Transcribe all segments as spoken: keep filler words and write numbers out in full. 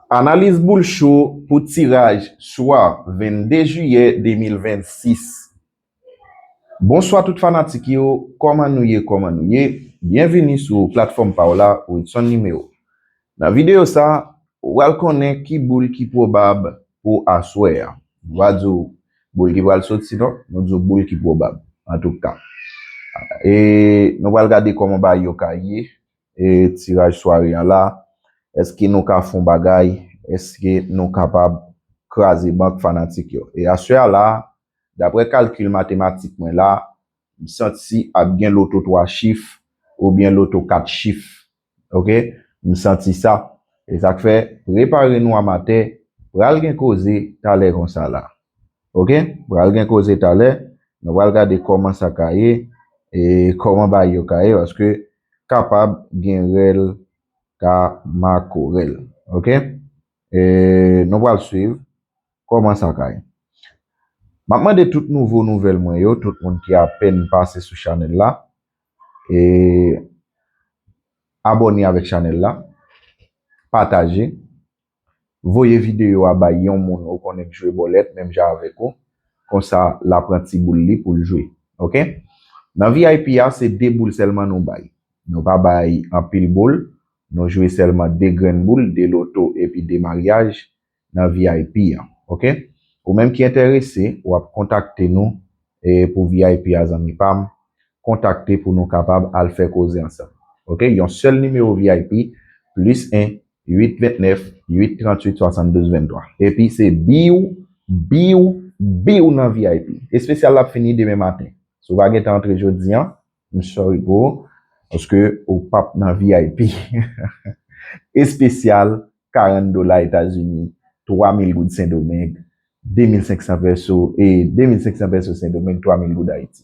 Analiz boul cho pou tiraj swa vennde jiyè de mil vennsis. Bonswa tout fanatik yo, kòman nou ye, kòman nou ye? Byenvini sou platfòm pa w la, Widson Nimewo. Nan videyo sa, ou pral konnen ki boul ki pwobab pou aswè a. Nou va di w boul ki pral soti non, nou di w boul ki pwobab, antouka. E nou pral gade kòman bagay yo ka ye, e tiraj sware an la. Èske nou ka fè yon bagay? Èske nou kapab kraze bank fanatik yo? E aswè a la, daprè kalkil matematik mwen la, m santi ap gen loto twa chif oubyen loto kat chif. Oke? M santi sa. E sa k fè, prepare nou amatè, pral gen koze talè konsa la. Oke? Pral gen koze talè, nou pral gade kòman sa ka ye, e kòman bagay yo ka ye, paske kapab gen rèl ka makorèl. Oke? E nou pral swiv kòman sa ka ye. M ap mande tout nouvo nouvèl mwen yo, tout moun ki apèn pase sou chanèl la, e abòne avèk chanèl la, pataje, voye videyo a bay yon moun ou konnen k jwe bòlèt menm jan avèk ou, konsa l a pran ti boul li pou l jwe. Oke? Nan V I P a, se de boul sèlman nou bay. Nou pa bay anpil boul, nou jwe sèlman de grenn boul, de loto epi de maryaj nan V I P an. Oke? Ou menm ki enterese, w ap kontakte nou e pou V I P a, zanmi pa m, kontakte pou nou kapab al fè koze ansanm. Oke? Yon sèl nimewo V I P, plis en, uit ventnèf, uit tranntuit, swasanndouz venntwa. Epi se biw, biw, biw nan V I P. Espesyal la ap fini demen maten. Si w pa gentan antre jodi an, m sorry pou ou, paske ou p ap nan V I P. Espesyal, karant dola Etazini, twa mil goud Sendomeng, de mil senk san pèso, e de mil senk san pèso Sendomeng, twa mil goud Ayiti.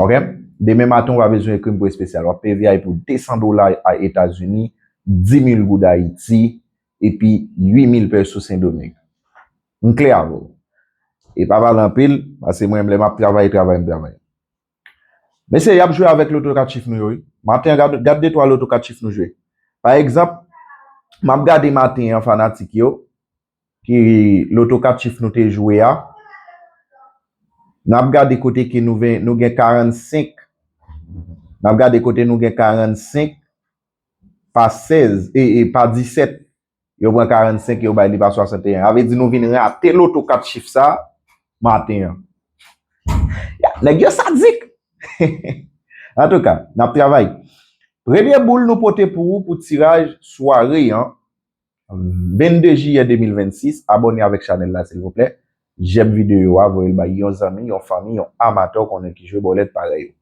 Oke? Demen maten, w pa bezwen ekri m pou espesyal. W ap peye V I P pou de san dola a Etazini, di mil goud Ayiti, epi uit mil pèso Sendomeng. M klè avè w. E pa pale anpil, paske mwen menm lè m ap travay, travay, m travay. Mesye, y ap jwe avèk loto kat chif nou yo, wi. Maten an, gad, gad de twa loto kat chif nou jwe. Pa egzanp, m ap gade maten an, fanatik yo, ki loto kat chif nou te jwe a. N ap gade kote ke nou ven, nou gen karannsenk. N ap gade kote nou gen karannsenk pa sèz, e, e pa disèt. Yo pran karannsenk, yo bay li pa swasanteyen. Sa vle di nou vin rate loto kat chif sa maten an. Ya, nèg yo sadik. Antouka, n ap travay. Premye boul nou pote pou ou pou tiraj sware an, vennde jiyè de mil vennsis. Abòne avèk chanèl la, silvouplè. Jèm videyo a, voye l bay yon zanmi, yon fanmi, yon amatè w konnen ki jwe bòlèt parèy ou.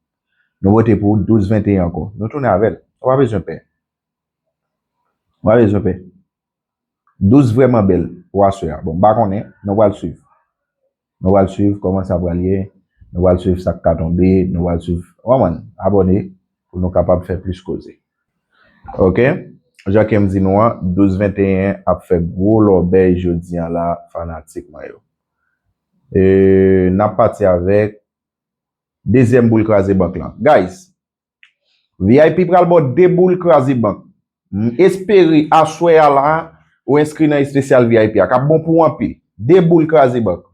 Nou pote pou ou douz venteyen ankò. Nou tounen avè l. Ou pa bezwen pè. Ou pa bezwen pè. Douz vrèman bèl pou aswè a. Bon, m pa konnen, nou pral swiv. Nou pral swiv kòman sa pral ye, nou pral swiv sa k ka tonbe, nou pral swiv, w konprann, abòne pou nou kapab fè plis koze. Oke? Jan ke m di nou an, douz venteyen ap fè gwo lòbèy jodi an la, fanatik mwen yo. E, n ap pati avèk dezyèm boul kraze bank lan. Guys, V I P pral ba w de boul kraze bank. M espere aswè a la, ou enskri nan espesyal V I P a, k ap bon pou w anpil. De boul kraze bank.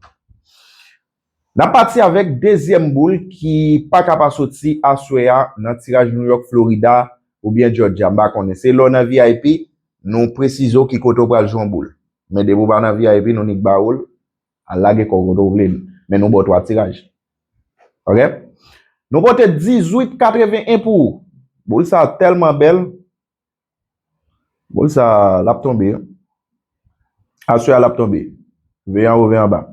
N ap pati avèk dezyèm boul ki pa ka pa soti aswè a nan tiraj New York, Florida oubyen Georgia. M pa konnen. Se lè w nan V I P, nou presize w ki kote w pral jwe yon boul. Men depi w pa nan V I P, nou nik ba w l, al lage kò w kote w vle l. Men nou ba w twa tiraj. Oke? Nou pote dizuit katreven en pou ou. Boul sa a tèlman bèl. Boul sa a, l ap tonbe. Aswè a, l ap tonbe. Veye anwo, veye anba.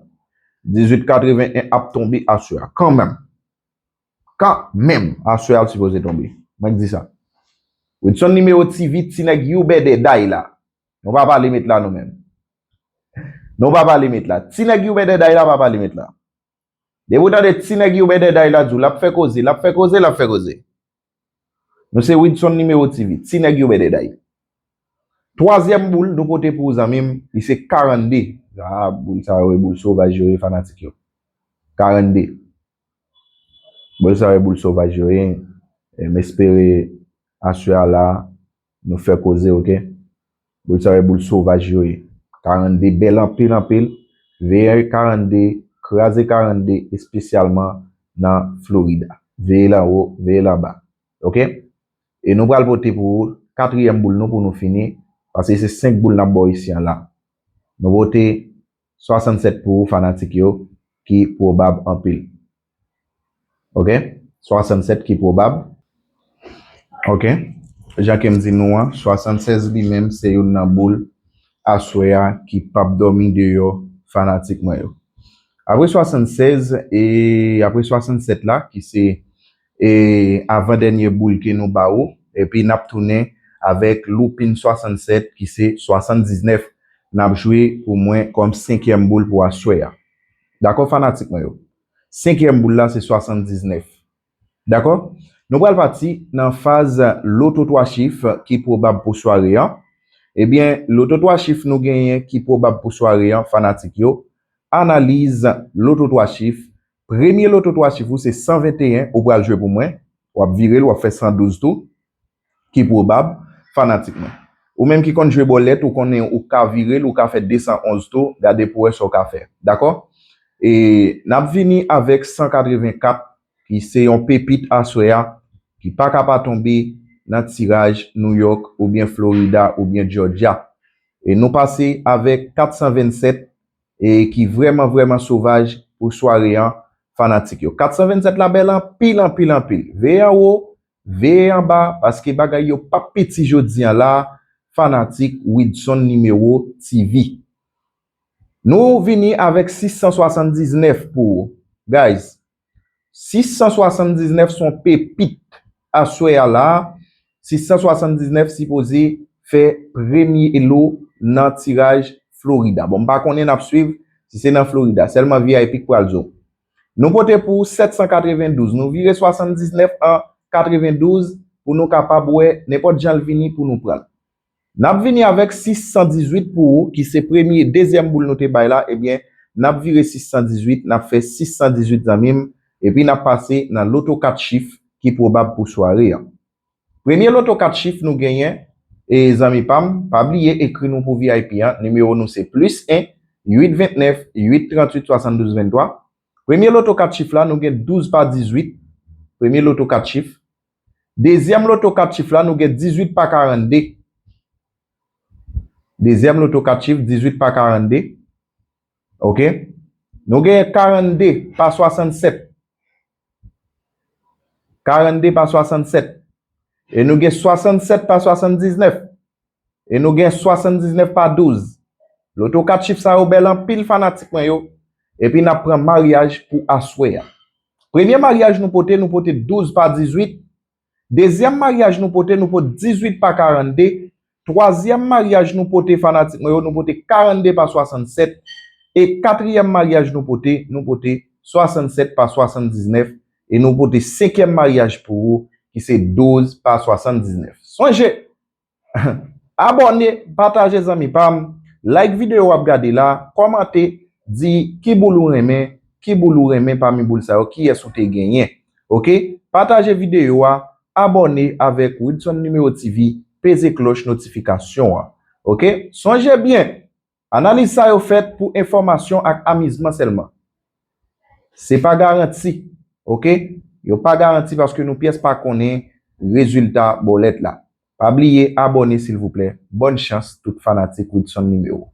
Dizuit katreven en ap tonbe aswè a. Kanmenm. Kanmenm. Aswè a, l sipoze tonbe. Mwen k di sa. Widson Nimewo T V, ti nèg You Better Die la. Nou pa pale met la nou menm. Nou pa pale met la. Ti nèg You Better Die la pa pale met la. Depi w tande ti nèg You Better Die la di w, l ap fè koze, l ap fè koze, l ap fè koze. Nou se Widson Nimewo T V, ti nèg You Better Die. Twazyèm boul nou pote pou ou zanmi m, li se karannde. Ah, boul sa yo e boul sovaj yo ye fanatik yo. Karannde. Boul sa yo e boul sovaj yo ye. E m espere aswè a la, nou fè koze, oke? Boul sa yo, boul sovaj yo ye. Karannde bèl anpil, anpil. Veye karannde, kraze karannde, espesyalman nan Florida. Veye l anwo, veye l anba. Oke? E nou pral pote pou ou katriyèm boul nou pou nou fini, paske se senk boul n ap ba w isi an la. Nou pote swasannsèt pou ou, fanatik yo, ki pwobab anpil. Oke? Swasannsèt ki pwobab. Oke? Jan ke m di nou an, swasannsèz li menm se youn nan boul aswè a ki p ap dòmi deyò, fanatik mwen yo. Apre swasannsèz, e apre swasannsèt la, ki se, e, avan dènye boul ke nou ba ou, epi n ap tounen avèk loupin swasannsèt, ki se swasanndiznèf, n ap jwe pou mwen kòm senkyèm boul pou aswè a. Dakò, fanatik mwen yo? Senkyèm boul la se swasanndiznèf. Dakò? Nou pral pati nan faz loto twa chif ki pwobab pou sware an. Ebyen, loto twa chif nou genyen ki pwobab pou sware an, fanatik yo. Analiz loto twa chif. Premye loto twa chif ou se san venteyen, ou pral jwe pou mwen. W ap vire l, w ap fè san douz tou. Ki pwobab, fanatik mwen. Ou menm ki konn jwe bòlèt, ou konnen ou ka vire l, ou ka fè de san onz tou, gade pou wè sa w ka fè. Dakò? E n ap vini avèk san katrevenkat, ki se yon pepit aswè a, ki pa ka pa tonbe nan tiraj New York oubyen Florida oubyen Georgia. E nou pase avèk kat san vennsèt, e ki vrèman, vrèman sovaj pou sware an, fanatik yo. Kat san vennsèt la bèl anpil, anpil, anpil. Veye anwo, veye anba, paske bagay yo p ap piti jodi an la, fanatik Widson Nimewo T V. Nou vini avèk sis san swasanndiznèf pou ou. Guys, sis san swasanndiznèf se yon pepit aswè a la. Sis san swasanndiznèf sipoze fè premye lo nan tiraj Florida. Bon, m pa konnen, n ap swiv si se nan Florida. Sèlman V I P k pral di w. Nou pote pou ou sèt san katrevendouz. Nou vire swasanndiznèf an katrevendouz pou nou kapab wè nenpòt jan l vini pou nou pran l. N ap vini avèk sis san dizuit pou ou, ki se premye, dezyèm boul nou te bay la, ebyen, n ap vire sis san dizuit, n ap fè sis san dizuit, zanmi m, epi n ap pase nan loto kat chif ki pwobab pou sware an. Premye loto kat chif nou genyen, e zanmi pa m, pa bliye ekri nou pou V I P an, nimewo nou se plis en, uit ventnèf, uit tranntuit, swasanndouz venntwa. Premye loto kat chif la, nou gen douz pa dizuit. Premye loto kat chif. Dezyèm loto kat chif la, nou gen dizuit pa karannde. Dezyèm loto kat chif, dizuit pa karannde. Oke? Nou gen karannde pa swasannsèt. Karannde pa swasannsèt. E nou gen swasannsèt pa swasanndiznèf. E nou gen swasanndiznèf pa douz. Loto kat chif sa yo bèl anpil, fanatik mwen yo. Epi n ap pran maryaj pou aswè a. Premye maryaj nou pote, nou pote douz pa dizuit. Dezyèm maryaj nou pote, nou pote dizuit pa karannde. Twazyèm maryaj nou pote, fanatik mwen yo, nou pote karannde pa swasannsèt. E katriyèm maryaj nou pote, nou pote swasannsèt pa swasanndiznèf. E nou pote senkyèm maryaj pou ou, ki se douz pa swasanndiznèf. Sonje, abòne, pataje, zanmi pa m, like videyo w ap gade la, kòmante, di ki boul ou renmen, ki boul ou renmen pami boul sa yo, kiyès ou te genyen. Oke? Pataje videyo a, abòne avèk Widson Nimewo T V, peze klòch notifikasyon an. Oke? Sonje byen, analiz sa yo fèt pou enfòmasyon ak amizman sèlman. Se pa garanti, oke? Yo pa garanti paske nou pyès pa konnen rezilta bòlèt la. Pa bliye abòne silvouplè. Bòn chans tout fanatik Widson Nimewo.